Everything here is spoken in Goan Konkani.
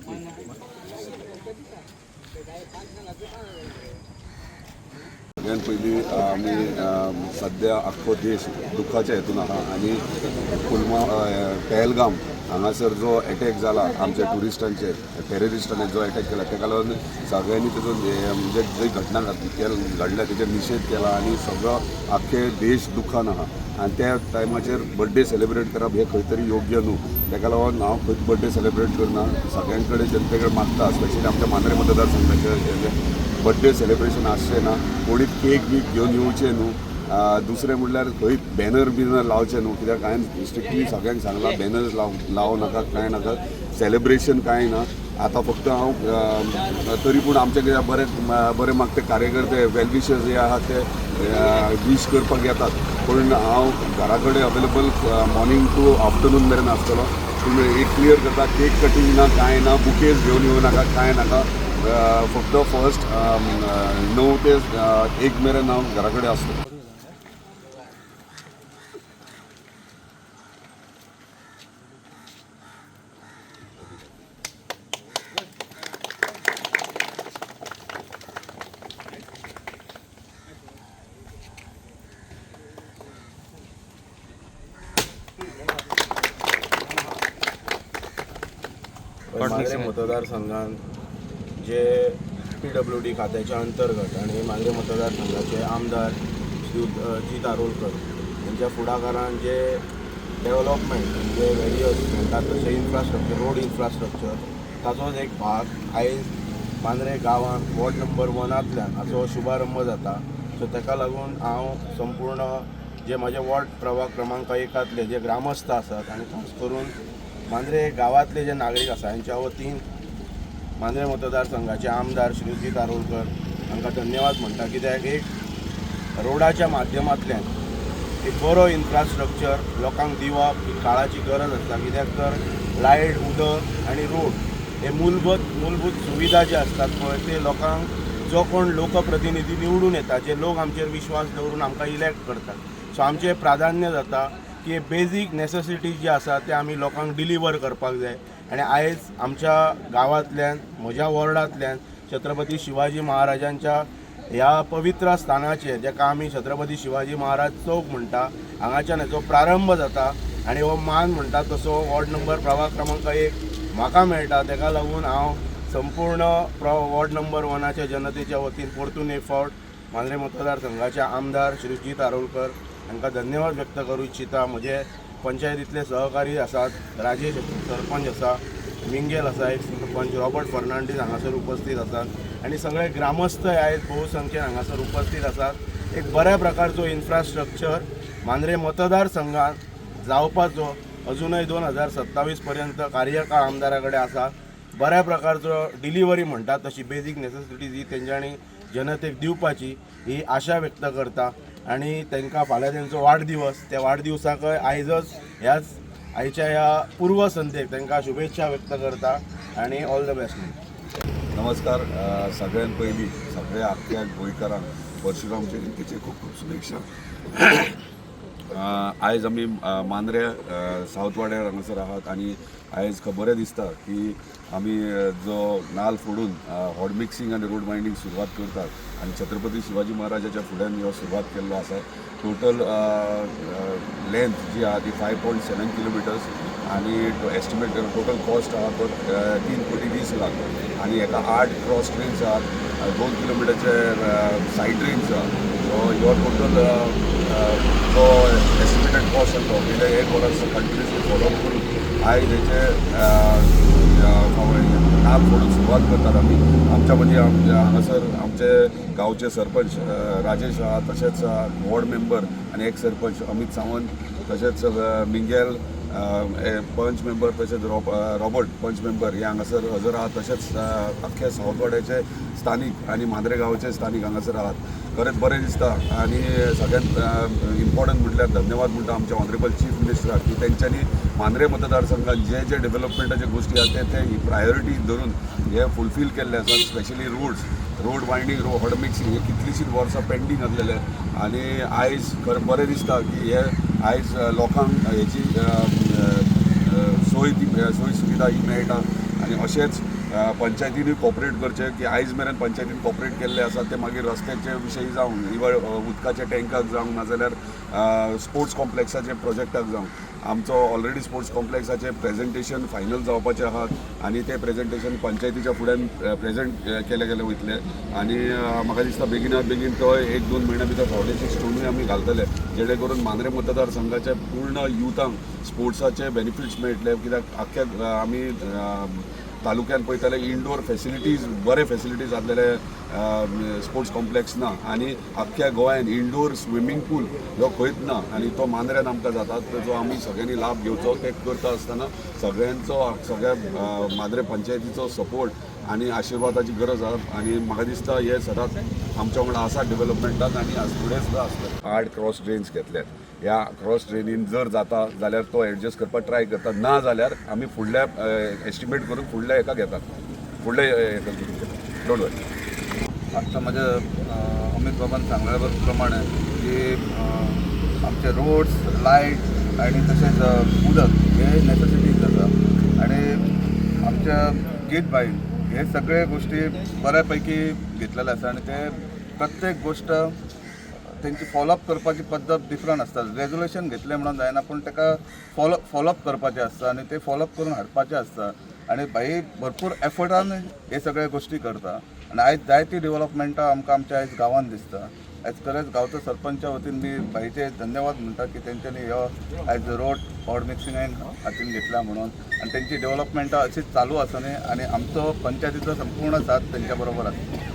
सगळ्यात पयलीं आमी सद्या आख्खो देश दुख्खाच्या हेतून आहा आनी पुलमा पेहलगाम हांगासर जो एटॅक जाला आमच्या ट्युरिस्टांचेर, टेररिस्टांनी जो एटॅक केला तेका लागून सगळ्यांनी तेजो म्हणजे जी घटना घडल्या तेचेर निशेध केला आनी सगळो आख्खे देश दुख्खान आहा आनी त्या टायमाचेर बड्डे सेलिब्रेट करप हें खंय तरी योग्य न्हू. तेका लागून हांव खंयच बड्डे सेलिब्रेट करना. सगळ्यां कडेन जनते कडेन मागता, स्पेशली आमच्या मांद्रे मतदारसंघाचे बड्डे सेलिब्रेशन आसचें ना, कोणी केक बीक घेवन येवचें न्हू. दुसरें म्हणल्यार खंय बॅनर बिनर लावचें न्हू, कित्याक हांवें स्ट्रिक्टली सगळ्यांक सांगलां बॅनर्स लावं नाका, कांय नाका, सेलिब्रेशन कांय ना. आतां फक्त हांव तरी पूण आमचे कित्याक बरे बरे म्हाका ते कार्यकर्ते वेलविशर्स जे आहात ते वीश करपाक येतात, पूण हांव घरा कडेन अवेलेबल मॉर्निंग टू आफ्टरनून मेरेन आसतलो. पूण एक क्लियर करता, केक कटींग ना, कांय ना, बुकेज घेवन येवं नाका, कांय नाका. फक्त फर्स्ट 9 ते 1 मेरेन हांव घरा कडेन आसतलो. मांद्रे मतदारसंघात जे PWD खात्याच्या अंतर्गत आणि मांद्रे मतदारसंघाचे आमदार श्री जीत आरोलकर यांच्या फुडाकारान जे डेव्हलपमेंट म्हणजे वेरियस म्हणटात तशें इन्फ्रास्ट्रक्चर, रोड इन्फ्रास्ट्रक्चर ताचोच एक भाग आयज मांद्रे गांवांत वॉर्ड नंबर 1 हाचो शुभारंभ जाता. सो ताका लागून हांव संपूर्ण जे म्हजे वॉर्ड प्रभाग क्रमांक 1 जे ग्रामस्थ आसात आनी खास करून मांद्रे गांवांतले जे नागरीक आसा हांच्या वतीन मांद्रे मतदारसंघाचे आमदार श्री जीत आरोलकर हांकां धन्यवाद म्हणटा, कित्याक एक रोडाच्या माध्यमांतल्यान एक बरो इन्फ्रास्ट्रक्चर लोकांक दिवप ही काळाची गरज आसता. कित्याक तर लायट, उदक आनी रोड हे मूलभूत सुविधा जे आसतात पळय ते लोकांक जो कोण लोकप्रतिनिधी निवडून येता, जे लोक आमचेर विश्वास दवरून आमकां इलेक्ट करतात, सो आमचें प्राधान्य जाता की बेजीक नेसेसिटीज जे आसा ते आमी लोकांक डिलिव्हर करपाक जाय. आनी आयज आमच्या गांवांतल्यान, म्हज्या वॉर्डांतल्यान छत्रपती शिवाजी महाराजांच्या ह्या पवित्र स्थानाचेर, जेका आमी छत्रपती शिवाजी महाराज चौक म्हणटा, हांगाच्यान हेचो प्रारंभ जाता आनी हो मान म्हणटा तसो वॉर्ड नंबर प्रभाग क्रमांक 1 म्हाका मेळटा. तेका लागून हांव संपूर्ण वॉर्ड नंबर 1 जनतेच्या वतीन परतून एक फावट मांद्रे मतदारसंघाचे आमदार श्री जीत आरोलकर हांकां धन्यवाद व्यक्त करूं इच्छिता. म्हजे पंचायतींतले सहकारी आसात, राजेश सरपंच आसा, मिंगेल आसा एक सरपंच, रॉबर्ट फर्नांडीस हांगासर उपस्थित आसात आनी सगळे ग्रामस्थ आयज बहुसंख्येन हांगासर उपस्थित आसात. एक बऱ्या प्रकारचो इन्फ्रास्ट्रक्चर मांद्रे मतदारसंघात जावपाचो अजूनय 2027 पर्यंत कार्यकाळ आमदारा कडेन आसा. बऱ्या प्रकारचो डिलिव्हरी म्हणटात तशी बेजीक नेसेसिटीज ही तेंच्यांनी जनतेक दिवपाची ही आशा व्यक्त करता आनी तांकां फाल्यां तेंचो वाडदिवस, त्या वाडदिवसाकय आयजच ह्याच आयच्या ह्या पूर्वसंध्येक तांकां शुभेच्छा व्यक्त करता आनी ऑल the best. नमस्कार. सगळ्यात पयलीं सगळ्या आख्ख्या गोंयकारांक परशुराम जयंतीचे खूब खूब शुभेच्छा. आयज आमी मांद्रे सावथ वाड्यार हांगासर आहात आनी आयज बरें दिसता की आमी जो नाल फोडून हॉट मिक्सिंग आनी रोड बायंडींग सुरवात करतात आनी छत्रपती शिवाजी महाराजाच्या फुड्यान ह्यो सुरवात केल्लो आसा. टोटल लेंथ जी आहा ती 5.7 किलोमिटर्स आनी एस्टिमेट टोटल कॉस्ट आहा तो 3 कोटी 20 लाख आनी हेका 8 क्रॉस ड्रेन्स आहात, 2 किलोमिटरचे सायड ड्रेन्स आहा. सो ह्यो टोटल जो एस्टिमेटेड कॉस्ट आसा तो गेले एक वर्स कंटिन्युअसली फॉलोअप करून आयज हेचे नाल फोडून सुरवात करतात आमी. आमच्या मदीं हांगासर आमचे गांवचे सरपंच राजेश आहा, तशेंच वॉर्ड मेंबर आनी एक सरपंच अमीत सावंत, तशेंच मिंगेल पंच मेंबर, तशेंच रॉबर्ट पंच मेंबर हे हांगासर हजर आहात. तशेंच अख्ख्या सावथवाड्याचे स्थानीक आनी मांद्रे गांवचे स्थानीक हांगासर आहात. खरेंच बरें दिसता आनी सगळ्यांत इम्पॉर्टंट म्हटल्यार धन्यवाद म्हणटा आमच्या ऑनरेबल चीफ मिनिस्टराक की तेंच्यांनी मांद्रे मतदारसंघात जे जे डेव्हलपमेंटाचे गोश्टी आहा ते ते प्रायोरिटी धरून हे फुलफील केल्ले आसात. Specially roads, road winding, hot mixing हे कितलींशींच वर्सां पेंडींग आसलेले आनी आयज खरें बरें दिसता की हे आयज लोकांक हेची सोय, ती सोय सुविधा ही मेळटा. आनी अशेंच पंचायतीनूय कॉपरेट करचें की आयज मेरेन पंचायतीन कॉपरेट केल्ले आसा ते मागीर रस्त्याचे विशयी जावं इवन उदकाच्या टँकाक जावं नाजाल्यार स्पोर्ट्स कॉम्प्लेक्साचे प्रोजेक्टाक जावं. आमचो ऑलरेडी स्पोर्ट्स कॉम्प्लेक्साचे प्रेजेंटेशन फायनल जावपाचें आहात आनी तें प्रेजेंटेशन पंचायतीच्या फुड्यान प्रेजेंट केलें गेलें वयतलें. आनी म्हाका दिसता बेगिनात बेगीन तो 1-2 म्हयन्या भितर फावंडेशन स्टोनूय आमी घालतले, जेणे करून मांद्रे मतदारसंघाच्या पूर्ण युथांक स्पोर्ट्साचे बेनिफिट्स मेळटले. कित्याक आख्ख्या आमी तालुक्यान पळयताले इंडोर फेसिलिटीज बरे फेसिलिटीज आसलेले स्पोर्ट्स कॉम्प्लेक्स ना आनी आख्ख्या गोंयान इंडोर स्विमींग पूल हो खंयच ना आनी तो मांद्र्यान आमकां जाता. ताचो आमी सगळ्यांनी लाभ घेवचो. ते करता आसतना सगळ्यांचो सगळ्या मांद्रे पंचायतीचो सपोर्ट आनी आशिर्वादाची गरज आसा आनी म्हाका दिसता हे सदांच आमच्या वांगडा आसा डेव्हलपमेंटान आनी फुडें सुद्दां आसतलें. 8 क्रॉस ड्रेन्स घेतल्यात. ह्या क्रॉस ड्रेनीन जर जाता जाल्यार तो एडजस्ट करपाक ट्राय करता, ना जाल्यार आमी फुडल्या एस्टिमेट करून फुडल्या हेका घेतात, फुडल्या हेका घेतात. Don't वरी. आत्ता माझ्या अमित बाबान सांगल्या प्रमाणे की आमचे रोड्स, लायट आणि तशेंच उदक हे नेसेसिटीज आसा आणि आमच्या गीत बाईन हे सगळे गोष्टी बऱ्यापैकी घेतलेले आसा आणि ते प्रत्येक गोष्ट तेंची फॉलोअप करपाची पद्दत डिफरंट आसता. रेजोल्युशन घेतलें म्हणून जायना, पूण ताका फॉलोअप करपाचें आसता आनी ते फॉलोअप करून हाडपाचें आसता आनी भाई भरपूर एफर्टान हे सगळे गोश्टी करता आनी आयज जायती डेव्हलपमेंटां आमकां आमच्या आयज गांवांत दिसता. आयज खरेंच गांवचो सरपंचा वतीन मी भाईचे धन्यवाद म्हणटा की तेंच्यांनी हो आयज रोड हॉट मिक्सिंगान हातीन घेतला म्हणून आनी तेंची डेव्हलपमेंटां अशीच चालू आसा न्ही आनी आमचो पंचायतीचो संपूर्ण साथ तेंच्या बरोबर आसा.